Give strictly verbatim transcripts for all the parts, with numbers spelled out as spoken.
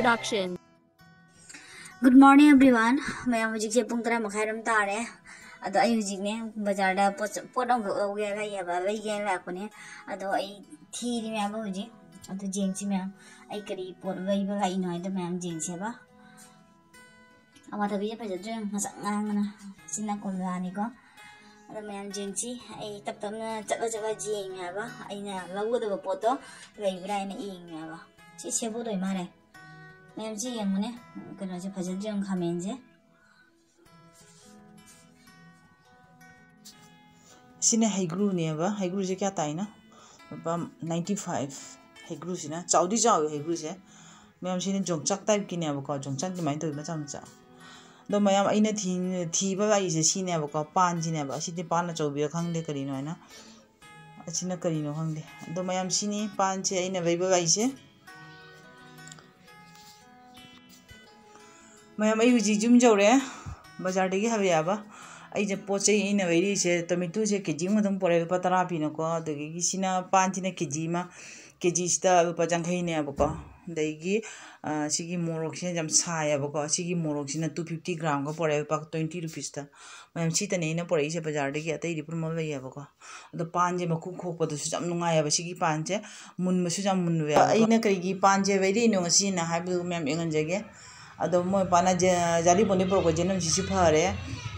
Production. Good morning, everyone. ꯃꯌꯥꯝ, ꯍꯧꯖꯤꯛꯁꯦ ꯄꯨꯡ ꯇꯔꯥ ꯃꯈꯥꯏ ꯑꯗꯨꯝ ꯇꯥꯔꯦ꯫ ꯑꯗꯣ ꯑꯩ ꯍꯧꯖꯤꯛꯅꯦ, ꯕꯖꯥꯔꯗ ꯄꯣꯠ ꯆ-, ꯄꯣꯠ ꯑꯃꯈꯛ ꯂꯧꯒꯦ ꯂꯩꯌꯦꯕ, ꯂꯩꯒꯦꯅ ꯂꯥꯛꯄꯅꯦ꯫ ꯑꯗꯣ ꯑꯩ ꯊꯤꯔꯤ ꯃꯌꯥꯝ ꯍꯧꯖꯤꯛ꯫ ꯑꯗꯨ ꯌꯦꯡꯁꯤ ꯃꯌꯥꯝ, ꯑꯩ ꯀꯔꯤ ꯄꯣꯠ ꯂꯩꯕ ꯂꯥꯛꯏꯅꯣ ꯍꯥꯏꯗꯣ ꯃꯌꯥꯝ ꯌꯦꯡꯁꯦꯕ꯫ ꯑꯋꯥꯊꯕꯤꯁꯦ ꯐꯖꯗ꯭ꯔꯦ, ꯉꯁꯪ ꯉꯥꯡꯉꯅ꯫ ꯁꯤꯅ ꯀꯣꯝꯂꯥꯅꯤꯀꯣ꯫ ꯑꯗꯣ ꯃꯌꯥꯝ ꯌꯦꯡꯁꯤ, ꯑꯩ ꯇꯞ ꯇꯞꯅ ꯆꯠꯂ ꯆꯠꯂ ꯌꯦꯡꯉꯦꯕ꯫ ꯑꯩꯅ ꯂꯧꯒꯗꯕ ꯄꯣꯠꯇꯣ ꯂꯩꯕ꯭ꯔꯥ ꯍꯥꯏꯅ ꯌꯦꯡꯉꯦꯕ꯫ ꯁꯤ ꯁꯦꯕꯣꯠ ꯑꯣꯏ ꯃꯥꯜꯂꯦ꯫ ꯃꯌꯥꯝ ꯁꯤ ꯌꯦꯡꯉꯨꯅꯦ, ꯀꯩꯅꯣꯁꯦ ꯐꯖꯗ꯭ꯔꯦ ꯌꯦꯡꯉꯨ, ꯈꯥꯃꯦꯟꯁꯦ꯫ ꯁꯤꯅ ꯍꯩꯒ꯭ꯔꯨꯅꯦꯕ꯫ ꯍꯩꯒ꯭ꯔꯨꯁꯦ ꯀꯌꯥ ꯇꯥꯏꯅꯣ? ꯂꯨꯄꯥ ninety five꯫ ꯍꯩꯒ꯭ꯔꯨꯁꯤꯅ ꯆꯥꯎꯗꯤ ꯆꯥꯎꯋꯤ ꯍꯩꯒ꯭ꯔꯨꯁꯦ꯫ ꯃꯌꯥꯝ ꯁꯤꯅ ꯌꯣꯡꯆꯥꯛ typeꯀꯤꯅꯦꯕꯀꯣ, ꯌꯣꯡꯆꯥꯛ ꯑꯗꯨꯃꯥꯏꯅ ꯇꯧꯋꯤ ꯃꯆꯥ ꯃꯆꯥ꯫ ꯑꯗꯣ ꯃꯌꯥꯝ ꯑꯩꯅ ꯊꯤ-, ꯊꯤꯕ ꯂꯥꯛꯏꯁꯦ ꯁꯤꯅꯦꯕꯀꯣ, ꯄꯥꯟꯁꯤꯅꯦꯕ꯫ ꯑꯁꯤꯗꯤ ꯄꯥꯟ ꯑꯆꯧꯕꯤꯔ ꯈꯪꯗꯦ ꯀꯔꯤꯅꯣ ꯍꯥꯏꯅ꯫ ꯑꯁꯤꯅ ꯀꯔꯤꯅꯣ ꯈꯪꯗꯦ꯫ ꯑꯗꯣ ꯃꯌꯥꯝ ꯁꯤꯅꯤ ꯄꯥꯟꯁꯦ ꯑꯩꯅ ꯂꯩꯕ ꯂꯥꯛꯏꯁꯦ꯫ ꯃꯌꯥꯝ, ꯑꯩ ꯍꯧꯖꯤꯛ ꯌꯨꯝ ꯌꯧꯔꯦ, ꯕꯖꯥꯔꯗꯒꯤ ꯍꯜꯂꯛꯑꯦꯕ꯫ ꯑꯩꯁꯦ ꯄꯣꯠ ꯆꯩ ꯑꯩꯅ ꯂꯩꯔꯤꯁꯦ, ꯇꯣꯃꯦꯇꯣꯁꯦ ꯀꯦ ꯖꯤ ꯑꯃꯈꯛꯇꯪ ꯄꯣꯔꯛꯑꯦ, ꯂꯨꯄꯥ ꯇꯔꯥ ꯄꯤꯅꯀꯣ꯫ ꯑꯗꯒꯤ ꯁꯤꯅ ꯄꯥꯟꯁꯤꯅ ꯀꯦ ꯖꯤ ꯑꯃ, ꯀꯦ ꯖꯤꯁꯤꯗ ꯂꯨꯄꯥ ꯌꯥꯡꯈꯩꯅꯦꯕꯀꯣ꯫ ꯑꯗꯒꯤ, ꯑ, ꯁꯤꯒꯤ ꯃꯣꯔꯣꯛꯁꯤꯅ ꯌꯥꯝ ꯁꯥꯏꯌꯦꯕꯀꯣ꯫ ꯁꯤꯒꯤ ꯃꯣꯔꯣꯛꯁꯤꯅ two fifty gram ꯄꯣꯔꯛꯑꯦ, ꯂꯨꯄꯥ twenty rupeesꯇ꯫ ꯃꯌꯥꯝ, ꯁꯤꯇꯅꯦ ꯑꯩꯅ ꯄꯣꯔꯛꯏꯁꯦ ꯕꯖꯥꯔꯗꯒꯤ, ꯑꯇꯩꯗꯤ ꯄꯨꯝꯅꯃꯛ ꯂꯩꯌꯦꯕꯀꯣ꯫ ꯑꯗꯣ ꯄꯥꯟꯁꯦ ꯃꯈꯨ ꯈꯣꯛꯄꯗꯨꯁꯨ ꯌꯥꯝ ꯅꯨꯡꯉꯥꯏꯌꯦꯕ꯫ ꯁꯤꯒꯤ ꯄꯥꯟꯁꯦ ꯃꯨꯟꯕꯁꯨ ꯌꯥꯝ ꯃꯨꯟꯕ ꯌꯥꯎꯋꯦꯕ꯫ ꯑꯩꯅ ꯀꯔꯤꯒꯤ ꯄꯥꯟꯁꯦ ꯂꯩꯔꯛꯏꯅꯣ ꯉꯁꯤꯅ ꯍꯥꯏꯕꯗꯨ ꯃꯌꯥꯝ ꯌꯦꯡꯍꯟꯖꯒꯦ꯫ ꯑꯗꯣ ꯃꯣꯏ ꯄꯥꯟꯅ ꯖꯦ-, ꯖꯥꯔꯤꯕꯣꯟꯗꯤ ꯄꯨꯔꯛꯄ ꯖꯦꯅꯝꯁꯤꯁꯨ ꯐꯔꯦ꯫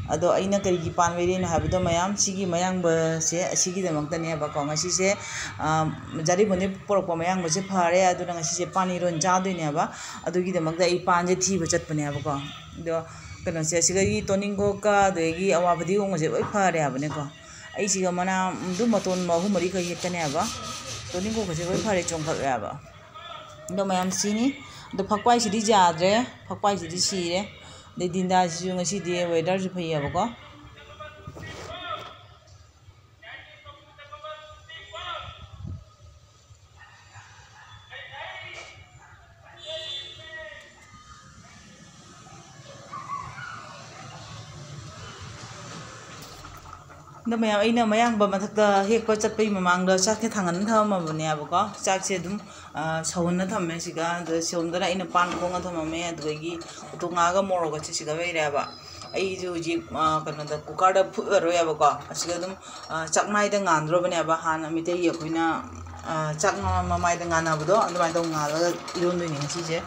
ꯑꯗꯣ ꯑꯩꯅ ꯀꯔꯤꯒꯤ ꯄꯥꯟ ꯂꯩꯔꯛꯏꯅꯣ ꯍꯥꯏꯕꯗꯣ ꯃꯌꯥꯝ ꯁꯤꯒꯤ ꯃꯌꯥꯡꯕꯁꯦ ꯑꯁꯤꯒꯤꯗꯃꯛꯇꯅꯦꯕꯀꯣ꯫ ꯉꯁꯤꯁꯦ, ꯑꯥ, ꯖꯥꯔꯤꯕꯣꯟꯗꯤ ꯄꯨꯔꯛꯄ ꯃꯌꯥꯡꯕꯁꯦ ꯐꯔꯦ꯫ ꯑꯗꯨꯅ ꯉꯁꯤꯁꯦ ꯄꯥꯟ ꯏꯔꯣꯟ ꯆꯥꯗꯣꯏꯅꯦꯕ꯫ ꯑꯗꯨꯒꯤꯗꯃꯛꯇ ꯑꯩ ꯄꯥꯟꯁꯦ ꯊꯤꯕ ꯆꯠꯄꯅꯦꯕꯀꯣ꯫ ꯑꯗꯣ ꯀꯩꯅꯣꯁꯦ, ꯑꯁꯤꯗꯒꯤ ꯇꯣꯅꯤꯡꯀꯣꯛꯀ ꯑꯗꯒꯤ ꯑꯋꯥ ꯐꯗꯤꯒꯣꯝꯒꯁꯦ ꯂꯣꯏ ꯐꯔꯦ ꯍꯥꯏꯕꯅꯦꯀꯣ꯫ ꯑꯩꯁꯤꯒ ꯃꯅꯥ ꯑꯗꯨꯝ ꯃꯇꯣꯟ ꯑꯍꯨꯝ ꯃꯔꯤꯈꯛ ꯍꯦꯛꯀꯅꯦꯕ꯫ ꯇꯣꯅꯤꯡꯀꯣꯛꯀꯁꯦ ꯂꯣꯏ ꯐꯔꯦ, ꯆꯣꯡꯈꯠꯂꯦꯕ꯫ ꯑꯗꯣ ꯃꯌꯥꯝ ꯁꯤꯅꯤ꯫ ꯑꯗꯣ ꯐꯛꯄꯥꯏꯁꯤꯗꯤ ꯌꯥꯗ꯭ꯔꯦ, ꯐꯛꯄꯥꯏꯁꯤꯗꯤ ꯁꯤꯔꯦ꯫ ꯑꯗꯩ ꯗꯤꯟꯗꯥꯁꯤꯁꯨ ꯉꯁꯤꯗꯤ weatherꯁꯨ ꯐꯩꯌꯦꯕꯀꯣ꯫ ꯑꯗꯣ ꯃꯌꯥꯝ, ꯑꯩꯅ ꯃꯌꯥꯡꯕ ꯃꯊꯛꯇ ꯍꯦꯛꯄ ꯆꯠꯄꯒꯤ ꯃꯃꯥꯡꯗ ꯆꯥꯛꯁꯦ ꯊꯥꯡꯒꯠꯅ ꯊꯝꯃꯝꯕꯅꯦꯕꯀꯣ꯫ ꯆꯥꯛꯁꯦ ꯑꯗꯨꯝ, ꯑ, ꯁꯧꯍꯟꯅ ꯊꯝꯃꯦ ꯁꯤꯒ꯫ ꯑꯗ ꯁꯣꯝꯗꯅ ꯑꯩꯅ ꯄꯥꯟ ꯈꯣꯡꯉ ꯊꯝꯃꯝꯃꯦ, ꯑꯗꯨꯗꯒꯤ ꯎꯇꯣꯡꯉꯥꯒ ꯃꯣꯔꯣꯛꯀꯁꯦ ꯁꯤꯒ ꯂꯩꯔꯦꯕ꯫ ꯑꯩꯁꯨ ꯍꯧꯖꯤꯛ, ꯑ, ꯀꯩꯅꯣꯗ, ꯀꯨꯀꯔꯗ ꯐꯨꯠꯂꯔꯣꯏꯕꯀꯣ꯫ ꯑꯁꯤꯗ ꯑꯗꯨꯝ, ꯑ, ꯆꯥꯛꯃꯥꯏꯗ ꯉꯥꯟꯗ꯭ꯔꯣꯕꯅꯦꯕ꯫ ꯍꯥꯟꯅ ꯃꯩꯇꯩꯒꯤ ꯑꯩꯈꯣꯏꯅ, ꯑ, ꯆꯥꯛ ꯃꯃꯥꯏꯗ ꯉꯥꯟꯅꯕꯗꯣ, ꯑꯗꯨꯃꯥꯏꯅ ꯇꯧ ꯉꯥꯜꯂꯒ ꯏꯔꯣꯟꯗꯣꯏꯅꯦ ꯉꯁꯤꯁꯦ꯫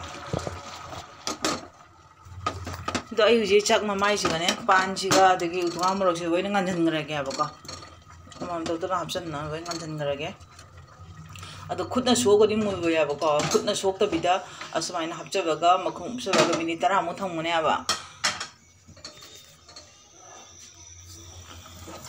ꯑꯗꯣ ꯑꯩ ꯍꯧꯖꯤꯛ ꯆꯥꯛ ꯃꯃꯥꯏꯁꯤꯒꯅꯦ, ꯄꯥꯟꯁꯤꯒ ꯑꯗꯒꯤ ꯎꯇꯣꯡꯉꯥ ꯃꯣꯔꯣꯛꯁꯤꯒ ꯂꯣꯏꯅ ꯉꯥꯟꯁꯤꯟꯈ꯭ꯔꯒꯦꯕꯀꯣ꯫ ꯑꯃꯃꯝ ꯇꯧꯗꯅ ꯍꯥꯞꯆꯤꯟꯅ ꯂꯣꯏ ꯉꯥꯟꯁꯤꯟꯈ꯭ꯔꯒꯦ꯫ ꯑꯗꯣ ꯈꯨꯠꯅ ꯁꯣꯛꯑꯒꯗꯤ ꯃꯨꯜꯂꯣꯏ ꯍꯥꯏꯕꯀꯣ꯫ ꯈꯨꯠꯅ ꯁꯣꯛꯇꯕꯤꯗ ꯑꯁꯨꯃꯥꯏꯅ ꯍꯥꯞꯆꯜꯂꯒ ꯃꯈꯨꯝ ꯎꯞꯁꯜꯂꯒ ꯃꯤꯅꯤꯠ ꯇꯔꯥꯃꯨꯛ ꯊꯝꯒꯅꯦꯕ꯫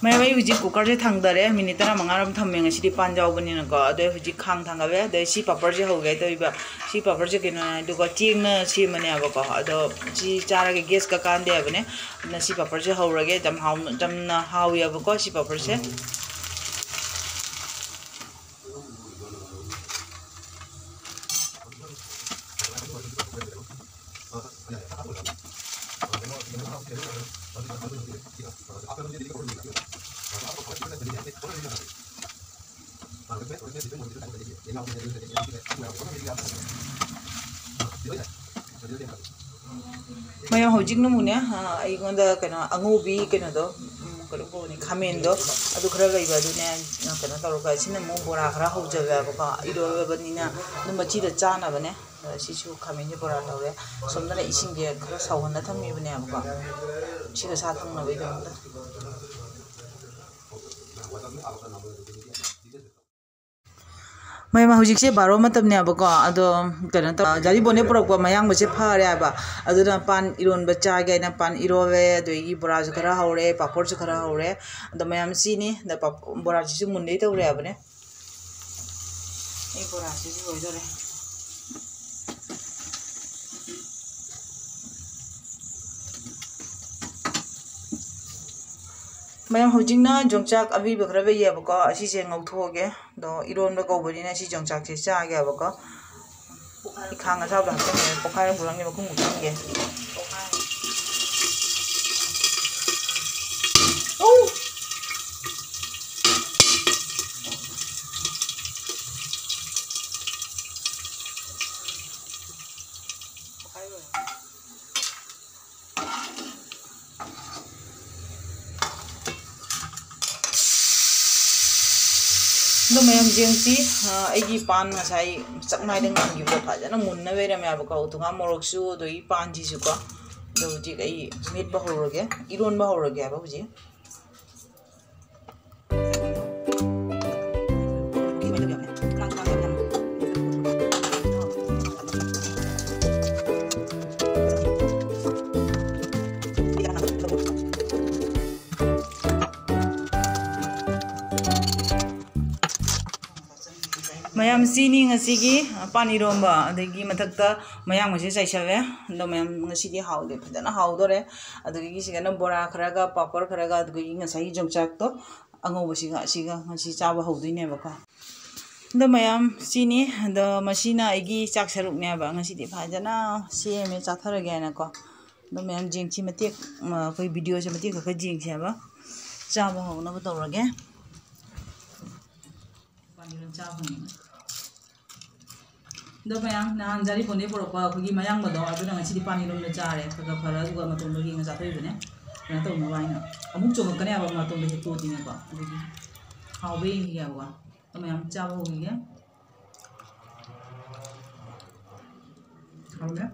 ꯃꯌꯥꯝ, ꯑꯩ ꯍꯧꯖꯤꯛ ꯀꯨꯀꯔꯁꯦ ꯊꯥꯡꯗꯔꯦ꯫ ꯃꯤꯅꯤꯠ ꯇꯔꯥꯃꯉꯥꯔꯣꯝ ꯊꯝꯃꯦ ꯉꯁꯤꯗꯤ ꯄꯥꯟ ꯌꯥꯎꯕꯅꯤꯅꯀꯣ꯫ ꯑꯗꯣ ꯑꯩ ꯍꯧꯖꯤꯛ ꯈꯥꯡ ꯊꯥꯡꯒꯠꯂꯦ꯫ ꯑꯗꯩ ꯁꯤ ꯄꯥꯄꯔꯁꯦ ꯍꯧꯒꯦ ꯇꯧꯔꯤꯕ꯫ ꯁꯤ ꯄꯥꯄꯔꯁꯦ ꯀꯩꯅꯣ ꯍꯥꯏ, ꯑꯗꯨꯒ ꯆꯦꯡꯅ ꯁꯦꯝꯕꯅꯦꯕꯀꯣ꯫ ꯑꯗꯣ ꯁꯤ ꯆꯥꯔꯒ ꯒ꯭ꯌꯥꯁꯀ ꯀꯥꯟꯗꯦ ꯍꯥꯏꯕꯅꯦ꯫ ꯑꯗꯨꯅ ꯁꯤ ꯄꯥꯄꯔꯁꯦ ꯍꯧꯔꯒꯦ꯫ ꯌꯥꯝ ꯍꯥꯎꯅ, ꯌꯥꯝꯅ ꯍꯥꯎꯋꯦꯕꯀꯣ ꯁꯤ ꯄꯥꯄꯔꯁꯦ꯫ ꯃꯌꯥꯝ, ꯍꯧꯖꯤꯛꯅ ꯑꯃꯨꯛꯅꯦ, ꯑ, ꯑꯩꯉꯣꯟꯗ ꯀꯩꯅꯣ, ꯑꯉꯧꯕꯤ ꯀꯩꯅꯣꯗꯣ, ꯎꯝ, ꯀꯩꯅꯣ ꯀꯧꯕꯅꯤ, ꯈꯥꯃꯦꯟꯗꯣ, ꯑꯗꯨ ꯈꯔ ꯂꯩꯕ, ꯑꯗꯨꯅꯦ, ꯀꯩꯅꯣ ꯇꯧꯔꯒ, ꯁꯤꯅ ꯑꯃꯨꯛ ꯕꯣꯔꯥ ꯈꯔ ꯍꯧꯖꯕꯀꯣ, ꯏꯔꯣꯜꯂꯕꯅꯤꯅ ꯑꯗꯨꯝ ꯃꯆꯤꯗ ꯆꯥꯅꯕꯅꯦ꯫ ꯑ, ꯁꯤꯁꯨ ꯈꯥꯃꯦꯟꯁꯦ ꯕꯣꯔꯥ ꯇꯧꯔꯦ꯫ ꯁꯣꯝꯗꯅ ꯏꯁꯤꯡꯁꯦ ꯈꯔ ꯁꯧꯍꯟꯅ ꯊꯝꯃꯤꯕꯅꯦꯕꯀꯣ, ꯁꯤꯒ ꯁꯥ ꯊꯣꯡꯅꯕꯒꯤꯗꯃꯛꯇ꯫ ꯃꯌꯥꯝ, ꯍꯧꯖꯤꯛꯁꯦ ꯕꯥꯔꯣ ꯃꯇꯝꯅꯦꯕꯀꯣ, ꯑꯗꯣ ꯀꯩꯅꯣ ꯇꯧ, ꯖꯥꯔꯤꯕꯣꯟꯗꯩ ꯄꯨꯔꯛꯄ ꯃꯌꯥꯡꯕꯁꯦ ꯐꯔꯦ ꯍꯥꯏꯕ꯫ ꯑꯗꯨꯅ ꯄꯥꯟ ꯏꯔꯣꯟꯕ ꯆꯥꯒꯦ ꯍꯥꯏꯅ ꯄꯥꯟ ꯏꯔꯣꯜꯂꯦ, ꯑꯗꯒꯤ ꯕꯣꯔꯥꯁꯨ ꯈꯔ ꯍꯧꯔꯦ, ꯄꯥꯐꯣꯔꯁꯨ ꯈꯔ ꯍꯧꯔꯦ꯫ ꯑꯗꯣ ꯃꯌꯥꯝ, ꯁꯤꯅꯤ꯫ ꯑꯗ ꯄꯥꯐ-, ꯕꯣꯔꯥꯁꯤꯁꯨ ꯃꯨꯟꯗꯩ ꯇꯧꯔꯦ ꯍꯥꯏꯕꯅꯦ꯫ ꯑꯩ ꯕꯣꯔꯥꯁꯤꯁꯨ ꯂꯣꯏꯗꯣꯔꯦ꯫ ꯃꯌꯥꯝ, ꯍꯧꯖꯤꯛꯅ ꯌꯣꯡꯆꯥꯛ ꯑꯔꯤꯕ ꯈꯔ ꯂꯩꯌꯦꯕꯀꯣ, ꯑꯁꯤꯁꯦ ꯉꯧꯊꯣꯛꯑꯒꯦ꯫ ꯑꯗꯣ ꯏꯔꯣꯟꯕ ꯀꯧꯕꯅꯤꯅ ꯁꯤ ꯌꯣꯡꯆꯥꯛꯁꯦ ꯆꯥꯒꯦꯕꯀꯣ꯫ ꯈꯥꯡ ꯑꯁꯥꯕꯗ ꯍꯥꯞꯆꯤꯟꯒꯦ꯫ ꯄꯣꯛꯈꯥꯏꯔ ꯄꯨꯔꯛꯅꯤ, ꯃꯈꯨꯝ ꯃꯨꯛꯁꯤꯟꯒꯦ꯫ ꯑꯗꯣ ꯃꯌꯥꯝ ꯌꯦꯡꯁꯤ, ꯑ, ꯑꯩꯒꯤ ꯄꯥꯟ ꯉꯁꯥꯏ ꯆꯥꯛꯃꯥꯏꯗ ꯉꯥꯟꯈꯤꯕꯗꯣ ꯐꯖꯅ ꯃꯨꯟꯅ ꯂꯩꯔꯝꯃꯦꯕꯀꯣ꯫ ꯎ ꯊꯨꯝꯉꯥ ꯃꯣꯔꯣꯛꯁꯨ, ꯑꯗꯒꯤ ꯄꯥꯟꯁꯤꯁꯨꯀꯣ꯫ ꯑꯗꯣ ꯍꯧꯖꯤꯛ ꯑꯩ ꯃꯦꯠꯄ ꯍꯧꯔꯒꯦ, ꯏꯔꯣꯟꯕ ꯍꯧꯔꯒꯦ ꯍꯥꯏꯕ ꯍꯧꯖꯤꯛ꯫ ꯃꯌꯥꯝ, ꯁꯤꯅꯤ ꯉꯁꯤꯒꯤ ꯄꯥꯟ ꯏꯔꯣꯝꯕ, ꯑꯗꯒꯤ ꯃꯊꯛꯇ ꯃꯌꯥꯡꯕꯁꯦ ꯆꯥꯏꯁꯜꯂꯦ꯫ ꯑꯗꯣ ꯃꯌꯥꯝ, ꯉꯁꯤꯗꯤ ꯍꯥꯎꯗꯦ, ꯐꯖꯅ ꯍꯥꯎꯗꯣꯔꯦ꯫ ꯑꯗꯒꯤ ꯁꯤꯗꯅ ꯕꯣꯔꯥ ꯈꯔꯒ, ꯄꯥꯄꯣꯔ ꯈꯔꯒ, ꯑꯗꯨꯗꯒꯤ ꯉꯁꯥꯏꯒꯤ ꯌꯣꯡꯆꯥꯛꯇꯣ ꯑꯉꯧꯕꯁꯤꯒ, ꯑꯁꯤꯒ ꯉꯁꯤ ꯆꯥꯕ ꯍꯧꯗꯣꯏꯅꯦꯕꯀꯣ꯫ ꯑꯗꯣ ꯃꯌꯥꯝ, ꯁꯤꯅꯤ꯫ ꯑꯗꯣ ꯃꯁꯤꯅ ꯑꯩꯒꯤ ꯆꯥꯛ ꯁꯔꯨꯛꯅꯦꯕ꯫ ꯉꯁꯤꯗꯤ ꯐꯖꯅ ꯁꯦꯝꯃꯦ, ꯆꯥꯊꯔꯒꯦ ꯍꯥꯏꯅꯀꯣ꯫ ꯑꯗꯣ ꯃꯌꯥꯝ, ꯌꯦꯡꯁꯤ ꯃꯇꯦꯛ, ꯑ, ꯑꯩꯈꯣꯏ ꯚꯤꯗꯤꯑꯣꯁꯦ ꯃꯇꯦꯛ ꯈꯔ ꯈꯔ ꯌꯦꯡꯁꯦ ꯍꯥꯏꯕ꯫ ꯆꯥꯕ ꯍꯧꯅꯕ ꯇꯧꯔꯒꯦ꯫ ꯑꯗꯣ ꯃꯌꯥꯝ, ꯅꯍꯥꯟ ꯖꯥꯔꯤꯄꯣꯟꯗꯩ ꯄꯨꯔꯛꯄ ꯑꯩꯈꯣꯏꯒꯤ ꯃꯌꯥꯡꯕꯗꯣ, ꯑꯗꯨꯅ ꯉꯁꯤꯗꯤ ꯄꯥꯟ ꯏꯔꯣꯝꯕ ꯆꯥꯔꯦ꯫ ꯈꯔ ꯈꯔ ꯐꯔ, ꯑꯗꯨꯒ ꯃꯇꯣꯟꯗꯣ ꯌꯦꯡꯉ ꯆꯥꯊꯣꯛꯏꯕꯅꯦ, ꯀꯩꯅꯣ ꯇꯧꯅꯕ ꯍꯥꯏꯅ꯫ ꯑꯃꯨꯛ ꯆꯣꯡꯉꯛꯀꯅꯦꯕ ꯃꯇꯣꯟꯗꯣ ꯍꯦꯛꯇꯣꯛꯑꯗꯤꯅꯦꯀꯣ꯫ ꯑꯗꯨꯒꯤ ꯍꯥꯎꯕ ꯌꯦꯡꯈꯤꯒꯦꯕꯀꯣ꯫ ꯑꯗꯣ ꯃꯌꯥꯝ ꯆꯥꯕ ꯍꯧꯈꯤꯒꯦ꯫ ꯍꯥꯎꯔꯦ꯫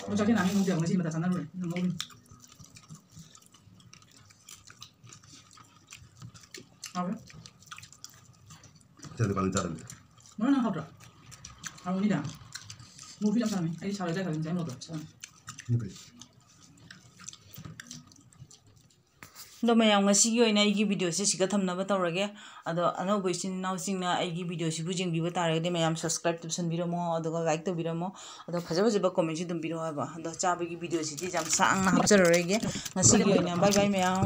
ꯃꯣꯏ ꯆꯥꯛꯁꯦ ꯅꯍꯥꯟꯒꯩ ꯉꯧꯗꯦꯕ, ꯉꯁꯤ ꯃꯇꯥ ꯆꯥꯅꯔꯨꯔꯦ꯫ ꯑꯗꯨꯝ ꯉꯧꯔꯤ꯫ ꯍꯥꯎꯔꯦ꯫ ꯆꯥꯗ ꯄꯥꯜꯂꯤ ꯆꯥꯗꯕꯅꯤ꯫ ꯃꯣꯔꯣꯛ ꯅꯪ ꯍꯥꯎꯇ꯭ꯔꯣ? ꯍꯥꯎꯔꯝꯒꯅꯤꯗ꯫ ꯃꯣꯔꯣꯛꯁꯨ ꯌꯥꯝ ꯁꯥꯔꯝꯃꯤ꯫ ꯑꯩꯗꯤ ꯁꯥꯔꯣꯏ ꯆꯥꯏ ꯈꯜꯂꯤ, ꯉꯁꯥꯏ ꯃꯣꯔꯣꯛꯇꯣ ꯁꯥꯔꯝꯃꯤ꯫ ꯑꯗꯨ ꯀꯩ? ꯑꯗꯣ ꯃꯌꯥꯝ, ꯉꯁꯤꯒꯤ ꯑꯣꯏꯅ ꯑꯩꯒꯤ ꯚꯤꯗꯤꯑꯣꯁꯦ ꯁꯤꯒ ꯊꯝꯅꯕ ꯇꯧꯔꯒꯦ꯫ ꯑꯗꯣ ꯑꯅꯧꯕ ꯏꯆꯤꯟ ꯏꯅꯥꯎꯁꯤꯡꯅ ꯑꯩꯒꯤ ꯚꯤꯗꯤꯑꯣꯁꯤꯕꯨ ꯌꯦꯡꯕꯤꯕ ꯇꯥꯔꯒꯗꯤ ꯃꯌꯥꯝ subscribe ꯇꯧꯁꯟꯕꯤꯔꯝꯃꯣ, ꯑꯗꯨꯒ like ꯇꯧꯕꯤꯔꯝꯃꯣ꯫ ꯑꯗꯣ ꯐꯖ ꯐꯖꯕ commentꯁꯨ ꯑꯗꯨꯝ ꯄꯤꯔꯛꯑꯣ ꯍꯥꯏꯕ꯫ ꯑꯗꯣ ꯆꯥꯕꯒꯤ ꯚꯤꯗꯤꯑꯣꯁꯤꯗꯤ ꯌꯥꯝ ꯁꯥꯡꯅ ꯍꯥꯞꯆꯔꯔꯣꯏꯒꯦ꯫ ꯉꯁꯤꯒꯤ ꯑꯣꯏꯅ bye bye ꯃꯌꯥꯝ꯫